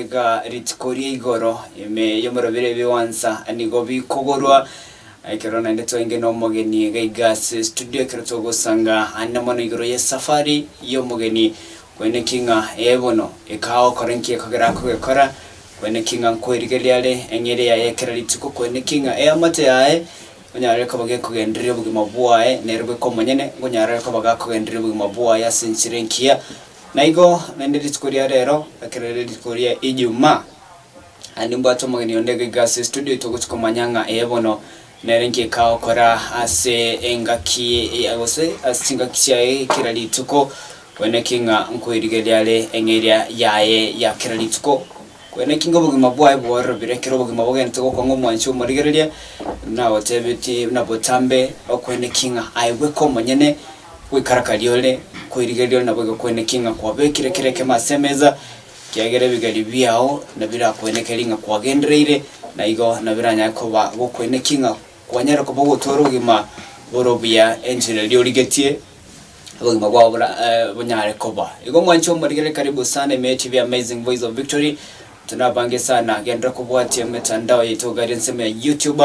Iga rituko ria igoro ime y'omorobere ebigwansa nigo bikogorwa ekero naende twainge na omogeni iga iga ase studio ekero togosanga ande mono igoro y'esafari y'omogeni koeneki ng'a ee bono ekagokora inki ekogera akogekora koeneki ng'a nkoerigereria are eng'eria yaye ekero rituko koeneki ng'a eamate yaye onyarore koba gekogendereria obogima bwaye nere bweka omonyene nkonyarore koba gakogendereria obogima bwaye ase enchera engiya. Na igo naende rituko ria rero, ekero rire rituko ria Ijumaa, naende nimbwate omogeni onde iga ase estudio togochia komanya ng'a ee bono nere nki ekagokora ase engaki ya gose ase chingaki chiaye kera rituko, koeneki ng'a nkoerigereria are eng'eria yaye ya kera rituko, koeneki ng'a obogima bwaye bwororobire ekero obogima bogenderete gokong'a omwanchi omorigereria, nagotebetie buna botambe okoeneki ng'a aye bweka omonyene. Goikarakaria ore, koirigereria ore naboigo koeneki ng'a kwabekire kera ekemo ase emesa, ekiagera ebigeri biao nabirakoenekerie ng'a kwagendereire, na igo nabiranyare koba gokoenekia ng'a kwanyare koba ogotwara obogima bore obuya enchera eria origetie obogima bwao bora bonyare koba. Igo mwanche omorigereria karibu sana ime ye TV Amazing Voice of Victory, intwe nabange sana, genderera kobwatia emetandao yaito iga ere ensemo ya YouTube.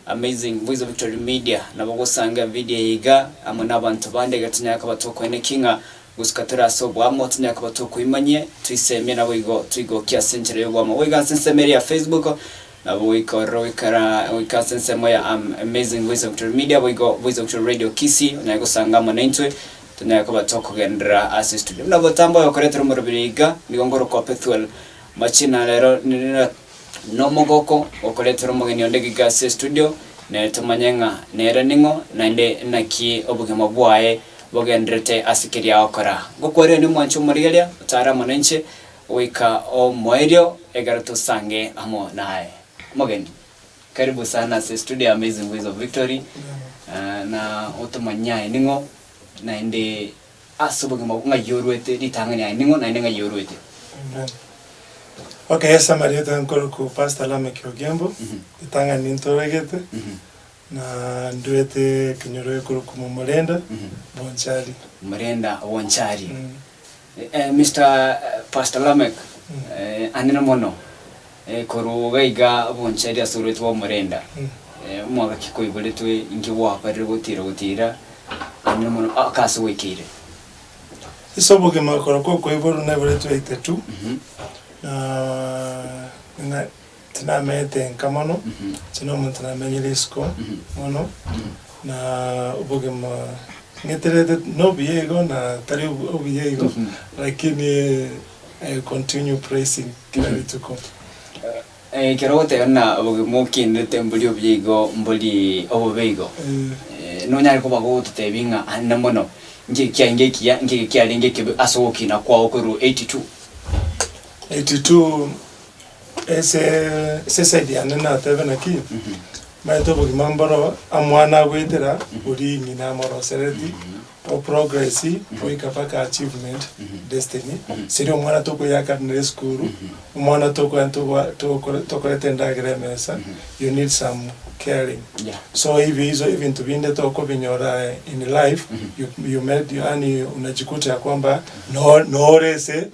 Amazing Voice of Victory Media nabo gosanga evideo eye iga amo nabanto bande iga tonyare koba tokoenekia ng'a gosika tore ase oboamo tonyare koba tokoimanyia toisemie naboigo toigokie ase enchera yoboamo boigo ase ensemo eria ya Facebook nabo goika ororo goikara goika ase ensemo ya Amazing Voice of Victory Media boigo Voice of Victory Radio Kisii onyare gosanga amo naintwe tonyare koba tokogenderera ase studio. Buna botambe oyokoretera omoroberi iga nigo nkorokwa Pethuel Machina rero nire. Nomogoko gokoretera omogeni onde gika ase estudio, nere tomanye ng'a nere ning'o naende naki obogima bwaye bogendererete ase keria agokora. Ngokwerere omwanche omorigereria, otare amo nainche goika omoerio ekero tosange amo naye. Omogeni, karibu sana ase estudio ya Amazing Voice of Victory, na otomanyie aye ning'o naende Ase obogima ng'ai orwete ritang'ani aye ning'o naende ng'ai orwete? Amen. Okay, ase amarieta nkorokwa Pastor Lameck Ogembo, ritang'ani nintoregete, na ndwete ekenyoro gekorokwa Momorenda, Bonchari. Momorenda, Bonchari. Mister Pastor Lameck, anene mono, korwa iga iga Bonchari ase orwete bwa Omorenda, omwaka ki koiboretwe, inki gwakorire gotira gotira, anene mono aka ase gwaikeire? Ase obogima korwa kokoiborwa naiboretwe 82, na ng'a tinamenyete nka mono, inche na omonto namenyire isiko mono, na obogima ng'eterete na obuya igo na tari obuya igo, lakini I continue praising kera rituko. Ekero ogoteba ng'a obogima okinete mbori obuya igo mbori obobe igo, nonyare koba gogototebia ng'a ande mono nki kiaenge ekiya, nki kiarenge ekebe ase ogokina kwao korwa 82? 82 ase ase eside yane natebe naki, omanyete obogima mboro omwana agoetera oria ng'ina amorosereti. O progress goika mpaka achievement destiny siri omwana tokoyakanera esukuru omwana tokoya tokoreta endagera emesa you need some caring so hivi hizo ebinto binde tokobinyora in life you you made yaani unajikuta ya kwamba nore ase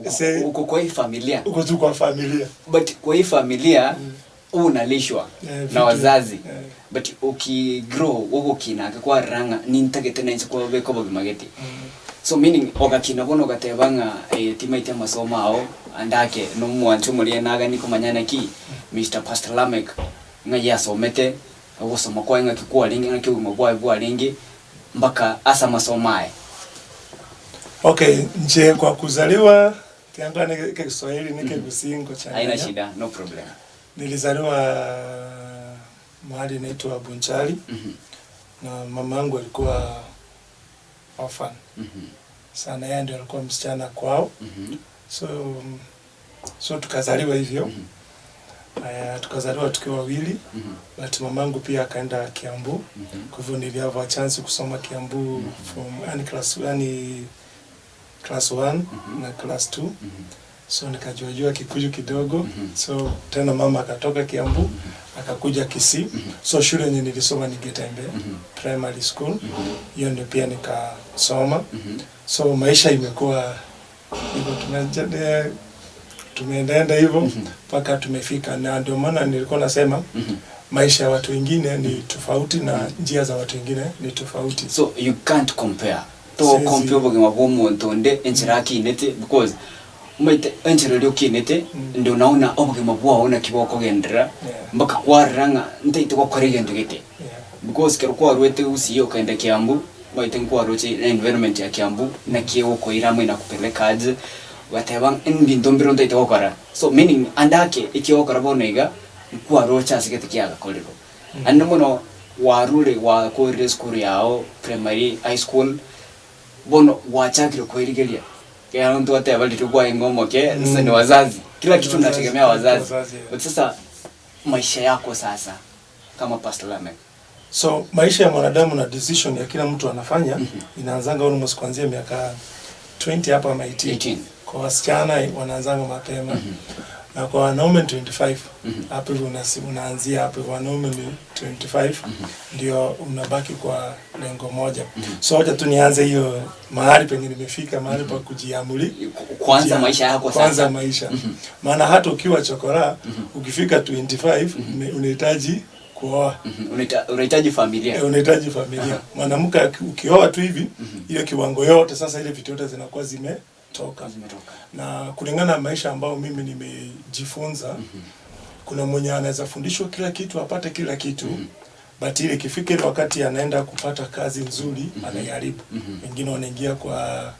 ase Uko kwa hii familia. Uko tu kwa familia. But kwa hii familia unalishwa na wazazi but oki grow ogokina ake kwarora ng'a nintagete nainche kobeka obogima gete. So meaning ogakina bono ogateba ng'a timaeti amasomo ao ande ake nomwancho omoria nagani komanya naki Mister Pastor Lameck ng'ai asomete, ogosoma kwaye ng'aki kwarenge ng'aki obogima bwaye bwarenge mpaka ase amasomo aye. Okay, inche kwa kuzaliwa tiga nkwane ekeswahili na ekegusii ngochanganya. Haina shida, no problem. Nilizaliwa mahali inaitwa Bunchali na mamangu alikuwa orphan sana, yeye ndio alikuwa msichana kwao so tukazaliwa hivyo. Aya, tukazaliwa tukiwa wawili but mamangu pia akaenda Kiambu, kwa hivyo nilihave a chance kusoma Kiambu from yani class yani class 1 na class 2 so nikajuajua Kikuyu kidogo. So tena mama akatoka Kiambu akakuja Kisii, so shule yenye nilisoma ni Getembe Primary School, hiyo ndio pia nikasoma. So maisha imekuwa hivyo, Tumeendaenda hivyo mpaka tumefika, na ndio maana nilikuwa nasema maisha ya watu wengine ni tofauti na njia za watu wengine ni tofauti. So you can't compare to Siezi. Compare obogima bwa omonto onde enchera akinete, because omaete enchera eria okinete ndio naona obogima bwao naki bokogenderera mpaka kwarora ng'a ntaete gokora egento gete because kero kwarwete gusii okaenda Kiambu, omaete nkwaroche environment ya Kiambu naki egokoira amo inakupeleka aje, ogateba ebinto mbire ntaete gokora. So meaning ande ake eki ogokora bono iga nkwaroche ase gete kiagakorerwa. Ande mono warure wakorire esukuru yago, primary, high school, bono gwachakire koerigeria ekero ntwateba riria kwaenge omoke sasa ni wazazi, kila kitu Ni wazazi, unategemea wazazi. Wazazi, yeah. But sasa maisha yako sasa kama Pastor Lameck? So maisha ya mwanadamu na decision ya kila mtu anafanya inaanzanga almost kuanzia miaka 20 hapa ama 18. 18. Kwa wasichana wanaanzanga mapema na kwa wanaume 25 hapo hivyo unaanzia hapo hivyo. Wanaume ni 25 ndio unabaki kwa lengo moja. So wacha tu nianze hiyo mahali penye nimefika, mahali pa kujiamuli Kwanza maisha yako kwanza sasa. Maisha, maana hata ukiwa chokora ukifika 25 unahitaji kuoa. Unahitaji familia. Eh, unahitaji familia. Mwanamke ukioa tu hivi, ile kiwango yote sasa, ile vitu yote zinakuwa zimetoka. Zimetoka. Na kulingana na maisha ambayo mimi nimejifunza, kuna mwenye anaweza fundishwa kila kitu apate kila kitu, but ile ikifika ile wakati anaenda kupata kazi nzuri anaiharibu. Wengine wanaingia kwa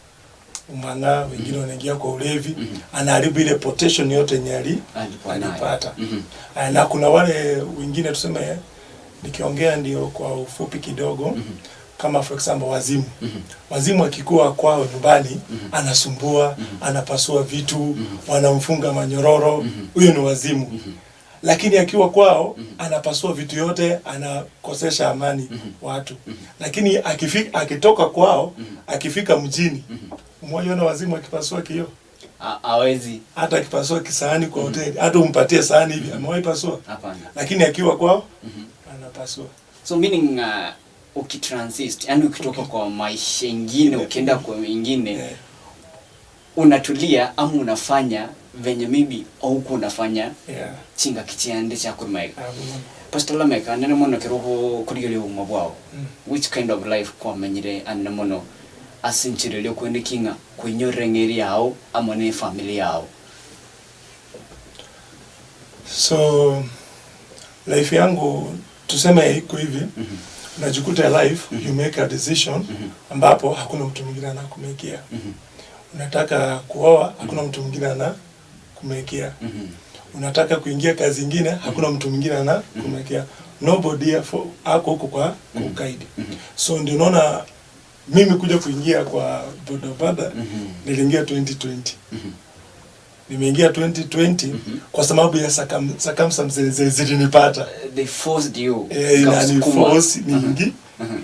umang'aa, wengine wanaingia kwa ulevi, anaharibu ile potential yote yenye Alikuwa nayo. alipata. Aya, na kuna wale wengine, tuseme nikiongea ndio kwa ufupi kidogo, kama for example wazimu. Wazimu akikuwa kwao nyumbani anasumbua, anapasua vitu, wanamfunga manyororo, huyo ni wazimu. Lakini akiwa kwao anapasua vitu yote, anakosesha amani watu. Lakini akifika, akitoka kwao, akifika mjini, umewahi wazimu akipasua kioo? Hawezi. Hata akipasua kisahani kwa hoteli, hata umpatie sahani hivi, amewahi pasua? Hapana. Lakini akiwa kwao anapasua. So meaning ukitransit, yani ukitoka kwa maisha ingine ukienda kwa mengine, unatulia ama unafanya venye maybe auku unafanya chinga kichiande cha kurumaika. Pastor Lameck, anene mono kiroho kurigeria obogima bwao, which kind of life kwamenyire anene mono ase enchera eria okwenda king'a koinyorera eng'eri yao amo na efamily yao? So life yangu tuseme iko hivi, unajikuta life you make a decision ambapo hakuna mtu mwingine anakumekia. Unataka kuoa, hakuna mtu mwingine anakumekia. Unataka kuingia kazi ingine, hakuna mtu mwingine anakumekia. Nobody ako huko kwa kuguide. So ndio unaona mimi kuja kuingia kwa bodaboda, niliingia 2020. Nimeingia 2020 kwa sababu ya circumstances zilinipata. They forced you. Eh, Zikakusukuma. inaniforce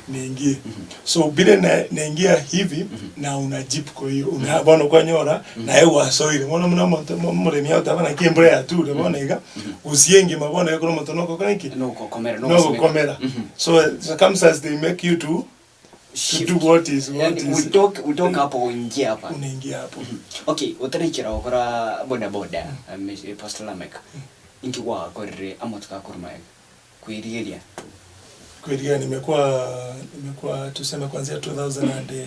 niingie. So bile naingia hivi na unajipu kwa hiyo una bono kwa nyora na yewe wasoire mwana muna muremi auta bana kimbure ya tu bona iga usiengi mabona yako no noko kaniki No kukomera, no no kusimika. kukomera. So circumstances, they make you to Shift. do what is what Yani is utoke hapo uingie hapa. Unaingia hapo. Okay, utarikira gukora boda boda, Pastor Lameck, inki gwakorire amotuka kurumaega kwirigeria? Kweli nimekuwa tuseme kuanzia 2000 and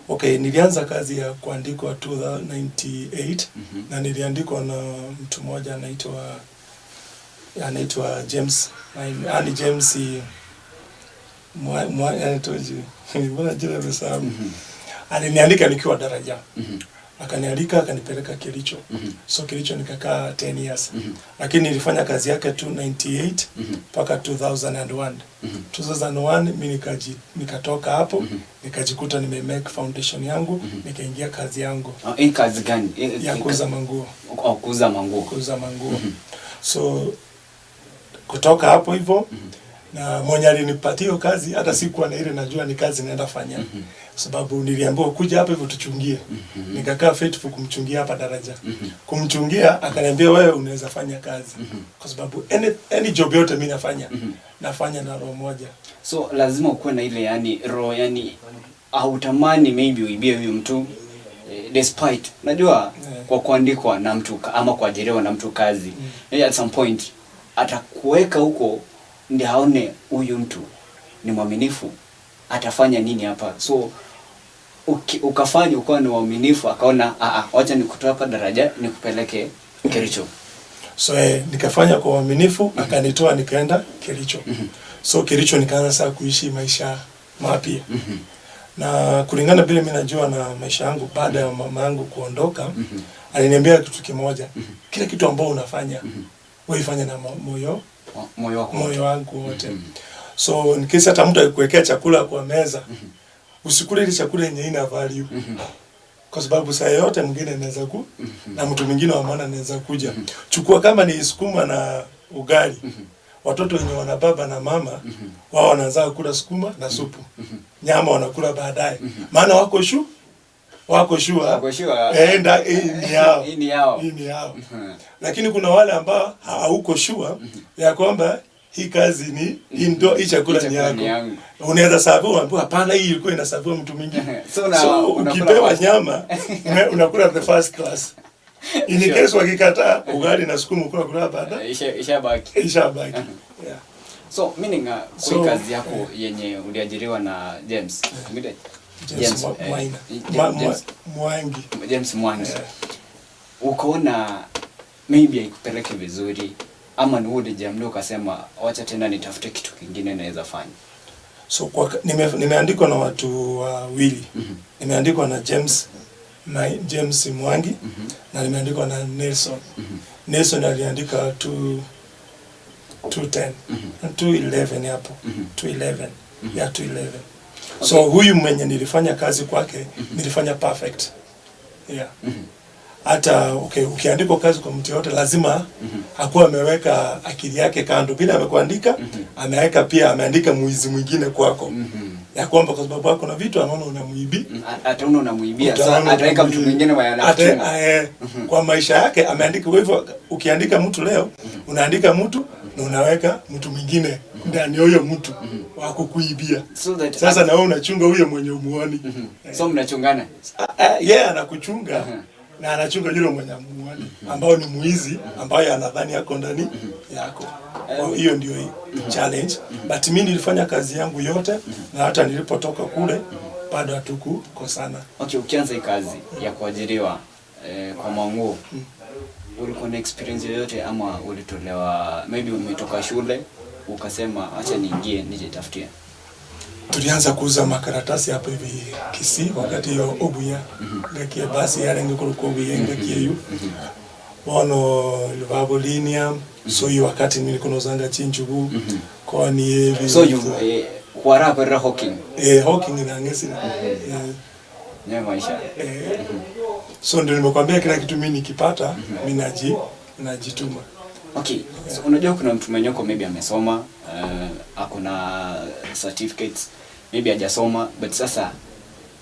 okay, nilianza kazi ya kuandikwa 2098 na niliandikwa na mtu mmoja anaitwa James, ani James anaitwaje, mbona jina nimesahau. Aliniandika nikiwa daraja, akanialika akanipeleka Kericho. So Kericho nikakaa 10 years, lakini nilifanya kazi yake tu 98 mpaka 2001. 2001 mi nikatoka hapo, nikajikuta nime make foundation yangu, nikaingia kazi yangu. Ah, hii kazi gani? Ya kuuza manguo. Oh, kuuza manguo. Kuuza manguo. So kutoka hapo hivyo, na mwenye alinipatia hiyo kazi hata sikuwa na ile najua ni kazi naenda fanya, sababu niliambiwa kuja hapa hivyo tuchungie. Nikakaa faithful kumchungia hapa daraja, kumchungia. Akaniambia, "Wewe unaweza fanya kazi," kwa sababu any job yote mi nafanya, nafanya na roho moja. So lazima ukuwe na ile yani roho, yani hautamani maybe uibie huyu mtu. Despite najua kwa kuandikwa na mtu ama kuajiriwa na mtu kazi, at some point atakuweka huko ndio aone huyu mtu ni mwaminifu, atafanya nini hapa. So ukafanya ukawa ni mwaminifu, akaona, "Ah, ah, wacha nikutoa hapa daraja nikupeleke Kericho." So nikafanya kwa uaminifu, akanitoa nikaenda Kericho. So Kericho nikaanza sasa kuishi maisha mapya. Na kulingana vile mimi najua na maisha yangu baada ya mama yangu kuondoka, aliniambia kitu kimoja: kila kitu ambao unafanya, wewe ifanye na moyo Moyo wako. Moyo wangu wote. So in case hata mtu akikuwekea chakula kwa meza, usikule ile chakula yenye ina value, kwa sababu saa yote mwingine anaweza ku na mtu mwingine wa maana anaweza kuja. Chukua kama ni sukuma na ugali, watoto wenye wana baba na mama wao wanaanza kula sukuma na supu, nyama wanakula baadaye, maana wako sure. Wako sure. Hii ni yao. Hii ni yao. Hii ni yao. Lakini kuna wale ambao hauko sure ya kwamba hii kazi ni hii, ndo hii chakula Hii ni chakula yako. ni yangu. Unaweza serve, unaambiwa hapana, hii ilikuwa inaserviwa mtu mwingine. So So unakula ukipewa first. nyama unakula the first class. In case wakikataa, ugali na sukuma ukula kula baada Ishabaki. Ishabaki. Yeah. So meaning kwa hii kazi yako yenye uliajiriwa na James. Mwite? James, Mwaina. James, Mwangi. James Mwangi. Yeah. Ukaona maybe haikupeleke vizuri ama ni wewe ulijiamlia ukasema wacha tena nitafute kitu kingine naweza fanya? So nimeandikwa na watu wawili. Nimeandikwa na James Mwangi na nimeandikwa na Nelson. Nelson aliandika 2 210, 211 hapo. 211. Yeah, 211. So huyu mwenye nilifanya kazi kwake, nilifanya perfect. Yeah. Hata okay, ukiandikwa kazi kwa mtu yote lazima akuwa ameweka akili yake kando, bila amekuandika, ameweka pia ameandika mwizi mwingine kwako, ya kwamba kwa sababu ako na vitu anaona unamuibi. Ataona unamuibia, so Utaona ataweka mtu unamuibia. mwingine mwenye anakuchunga. Kwa maisha yake ameandika. Kwa hivyo ukiandika mtu leo, unaandika mtu na unaweka mtu mwingine ndani ya huyo mtu wa kukuibia. So that Sasa na wewe unachunga huyo mwenye umuoni. So mnachungana. Yeye anakuchunga na anachunga yule mwenye amuoni ambao ni mwizi ambaye anadhani yako ndani yako. Kwa hiyo ndio hii challenge. But mimi nilifanya kazi yangu yote na hata nilipotoka kule bado hatukukosana. Okay, ukianza hii kazi ya kuajiriwa kwa manguo, ulikuwa na experience yoyote ama ulitolewa, maybe umetoka shule ukasema acha niingie nijitafutie? Tulianza kuuza makaratasi hapa hivi Kisii wakati yo obuya ngakie basi yarenge kuruka obuya ngakie yu bono livabo linia. So hiyo wakati nilikuwa nauzanga chinjugu kwani ebi. So you kwara hawking? Hawking na ngesina Nyo maisha. So ndio nimekwambia kila kitu mimi nikipata mimi najituma. Okay, so unajua kuna mtu mwenye uko maybe amesoma, ako na certificates, maybe hajasoma, but sasa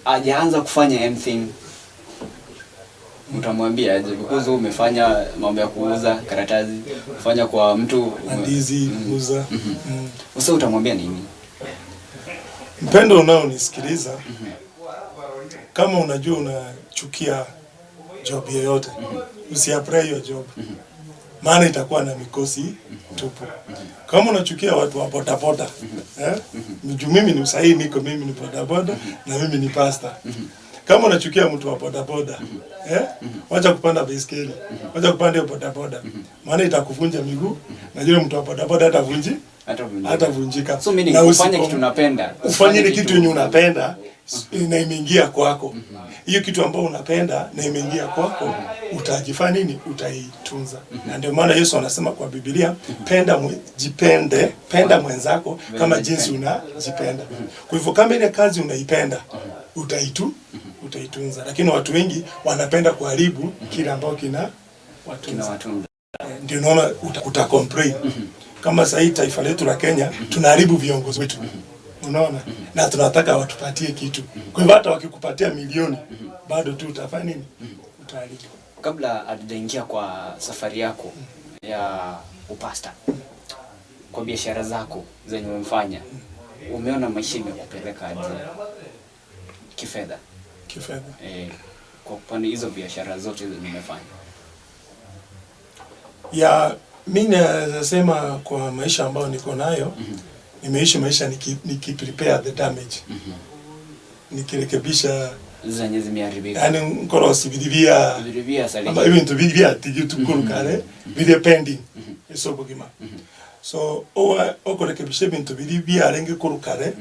hajaanza kufanya anything. Utamwambia aje? Because wewe umefanya mambo ya kuuza karatasi, kufanya kwa mtu Ndizi kuuza. Sasa utamwambia nini? Mpendo unaonisikiliza, kama unajua unachukia job yoyote, usiapply hiyo job, maana itakuwa na mikosi tupu. Kama unachukia watu wa bodaboda, eh? Juu mimi ni sahihi, niko mimi ni bodaboda na mimi ni pastor. Kama unachukia mtu wa bodaboda, eh? Wacha kupanda baiskeli, wacha kupanda hiyo bodaboda, maana itakuvunja miguu na yule mtu wa bodaboda hatavunji Hata vunjika. Hatavunjika. So meaning Na ufanye kitu unapenda. Ufanye ile kitu yenye unapenda na imeingia kwako. Hiyo kitu ambayo unapenda na imeingia kwako, utajifanya nini? Utaitunza. Na ndio maana Yesu anasema kwa Biblia, jipende, penda mwenzako kama jinsi unajipenda. Kwa hivyo kama ile kazi unaipenda, utaitunza. Lakini watu wengi wanapenda kuharibu kile ambao kina watunza. Kinawatunza. Ndio naona uta complain. Kama sasa hii taifa letu la Kenya tunaharibu viongozi wetu. Unaona? Na tunataka watupatie kitu. Kwa hivyo hata wakikupatia milioni bado tu utafanya nini? Utaharibu. Kabla hatujaingia kwa safari yako ya upasta, kwa biashara zako zenye umefanya, umeona maisha imekupeleka aje kifedha? Kifedha. Kwa upande hizo biashara zote hizo nimefanya. Ya, mi naweza sema kwa maisha ambayo niko nayo, nimeishi maisha niki prepare the damage, nikirekebisha zenye zimeharibika. Yani nkorosi biri bia Vilivia sali. Ama ibintu biri byatigitukuru kare biri pending ase obogima. So owa okorekebisha ebinto biri biarenge koru kare,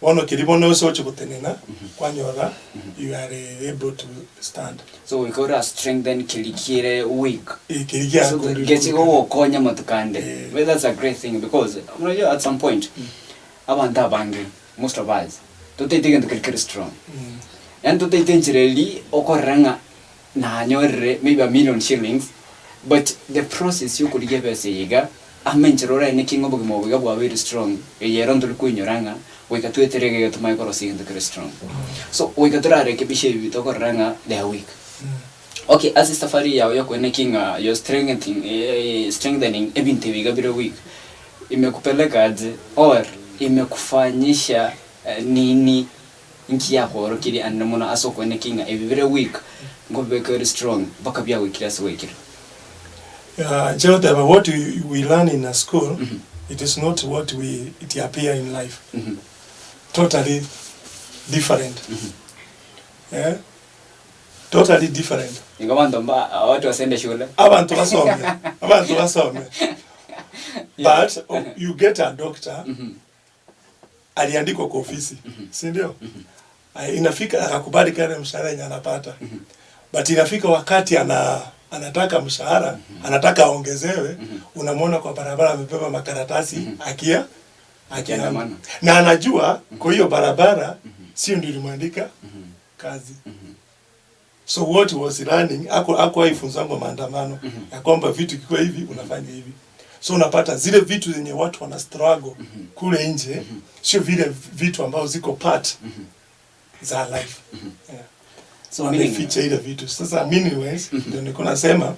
bono keri bono ase oche gotenena kwanyora you are able to stand. So we got to strengthen kilikire weak. Keri So giakorire geti koru kare. gokonya matukande. Well, that's a great thing because unajua at some point abantu abange, most of us, totaite gento keri kere strong. Yani totaite enchera eri okorora ng'a nanyorire maybe 1 million shillings, but the process yokorigia ebesa eye iga amo enchera oraene ng'a obogima obo iga bwabeire strong, eye ero ntori koinyora ng'a goika twetere iga iga tomanye korosia egento kere strong. So goika torarekebisha ebi tokorora ng'a they are weak. Okay, ase safari yago yokoeneki ng'a you're strengthening ebinto ebi iga bire weak, imekupeleka aje or imekufanyisha nini nkiyakhorokire ande mono ase okoeneki ng'a ebi bire weak ngobibeka ori strong mpaka byagwikire ase gwikire? Gerald, what we learn in a school, it is not what we it appear in life. Totally different. Yeah? Totally different. Inga bantu mba watu wasende shule. Abantu basome. Abantu basome. But you get a doctor, aliandikwa kwa ofisi, si ndio? Inafika akakubali kale mshahara yenye anapata. But inafika wakati anataka mshahara, anataka aongezewe, unamwona kwa barabara amebeba makaratasi akia Akiandamana. Na anajua kwa hiyo barabara sio ndio ilimwandika kazi. So what was learning ako haifunzangwa maandamano ya kwamba vitu ikiwa hivi unafanya hivi. So unapata zile vitu zenye watu wana struggle kule nje sio vile vitu ambao ziko part za life. Yeah. So meaning, Wameficha ile vitu. Sasa meaningless ndio niko nasema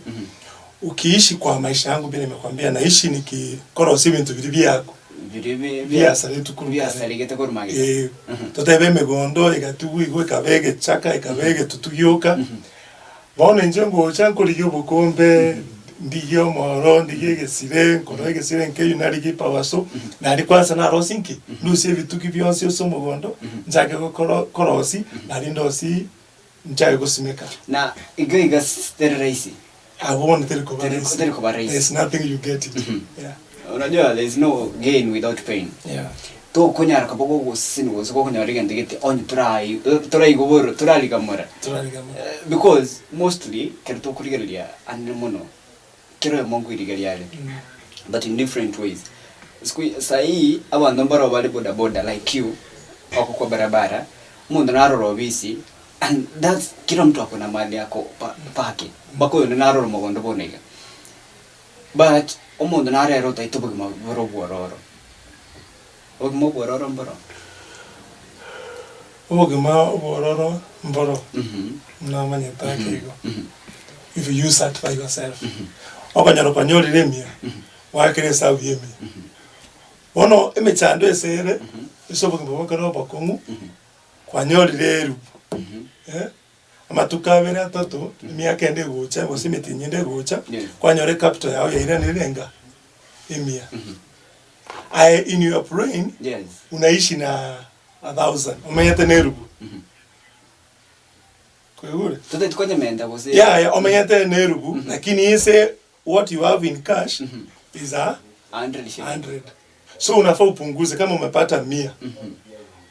ukiishi kwa maisha yangu bila nimekwambia naishi nikikora usi bintu biri byako biri byasale tukuru byasaligete korumagete. Totebe emigondo igatugu ikaba egechaka ikaba egetutugioka bono inche ngocha nkorigia obokombe, ndigie omoro, ndigie egesire, nkoro egesire nkeyu narigie epawaso nari kwanza narosi nki ndusie ebituki bionsi ase omogondo nchake korosi nari ndosi nchake gosimeka. Na iga iga teri rahisi. Abo bono teri koba rahisi. Teri koba rahisi. There's nothing you get it. Yeah. Unajua there is no gain without pain. Tokonyara kabo gogosini gose gokonyora egento gete onye torai toraigoboro torarigamora. Turarigama. Because mostly kero tokorigereria ande mono kero omongo irigeria are but in different ways. Siku sahii abantu mbaro bari boda boda like you wako kwa barabara, mundu narora obisi and that's kila mtu ako na mali yako pake bako yono narora mogondo bonega, but omundu narera otaite obogima boro bwororo, obogima bwororo mboro. Obogima obwororo mboro namanyete akeigo if you satisfy yourself okonyora kwanyorire emia wakire esabu ya emia bono emechando esere ase obogima bokere obokong'u kwanyorire erubu, amatuko abere atato emiaka ende egocha gose emitinyi ende egocha kwanyora ecapital yao yairanire enga emia. Aye, in your brain unaishi na 1,000 omenyete na erubu kwegure. Tutaite kwanyamenda gose. Yeah, omenyete na erubu lakini ise what you have in cash is a 100 shillings. 100. So unafaa upunguze kama umepata 100,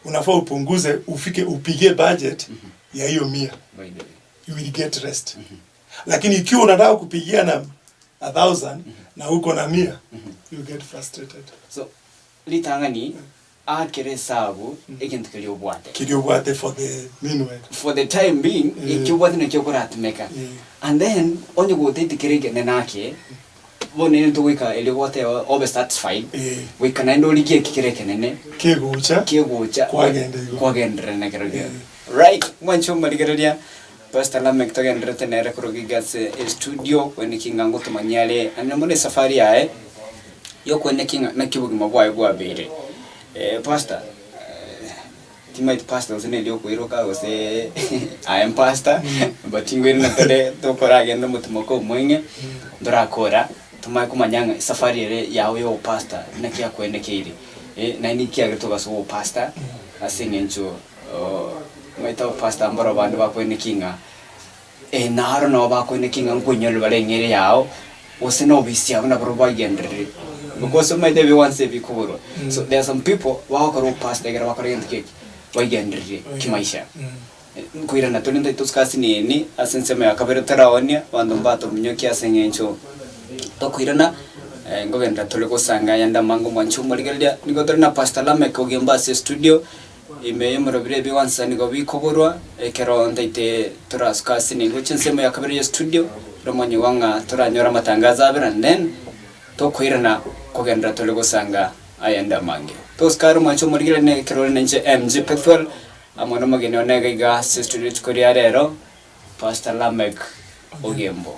unafaa upunguze ufike upige budget ya hiyo 100. By the way. You will get rest. Lakini ikiwa unataka kupigia na 1,000 na uko na 100, you get frustrated. So litang'ani akere esabu egento keria obwate. Kiri obwate for the meanwhile. For the time being ekio obwate nakio okoratumeka. And then onye gotaite kere ekene nake bono ere togoika erio gwateba obe satisfied goika naende origie eki kere ekenene Kegocha kegocha kwagenda igo. Kwagenderera na kero gio. Right, mwancho marigereria Pastor Lamek togenderete nere korogiga ase studio kweneki ng'a ngotomanyia are ande mono esafari yaye yokweneki ng'a naki obogima bwaye bwabeire. Pastor, Timaeti pastor gose neri okoiroka gose I am pastor, but ingoire na tore tokoragenda omotimoko omoing'e, ntorakora, tomanye komanya ng'a esafari ere yago ya obopastor naki yakoenekeire, naende nki kiagerete ogasoa obopastor, ase eng'encho omanyete abapastor mbaro abande bakoenekia ng'a naro nabo bakoenekia ng'a nkoinyorera bare eng'ere yao, gose na obisi yabo nabarobwo bagenderere, because omanyete ebiwansa ebi bikoborwa. So there are some people bagokora obopastor ekero bakora egento keki, baigendererie kimaisha. Nkoirana tore ntaito tosuke ase nini, ase ensemo ya kabere toraonie, abanto mbatominyokie ase eng'encho tokoirana, nkogenderera tore gosanga ayande amange omwanche omorigereria. Nigo tore na Pastor Lameck Ogembo ase estudio, ime y'omorobire ebiwansa nigo bikoborwa, ekero ntaite torasuke ase nini gochia ensemo ya kabere y'estudio, romonyigwa ng'a toranyore amatangazo abere and then tokoirana kogenderera tore gosanga ayande amange. Tosuke are omwanche omorigereria na ekero ore nainche MG Pethuel, Amo nomogeni one iga iga ase studio rituko ria rero, Pastor Lameck Ogembo.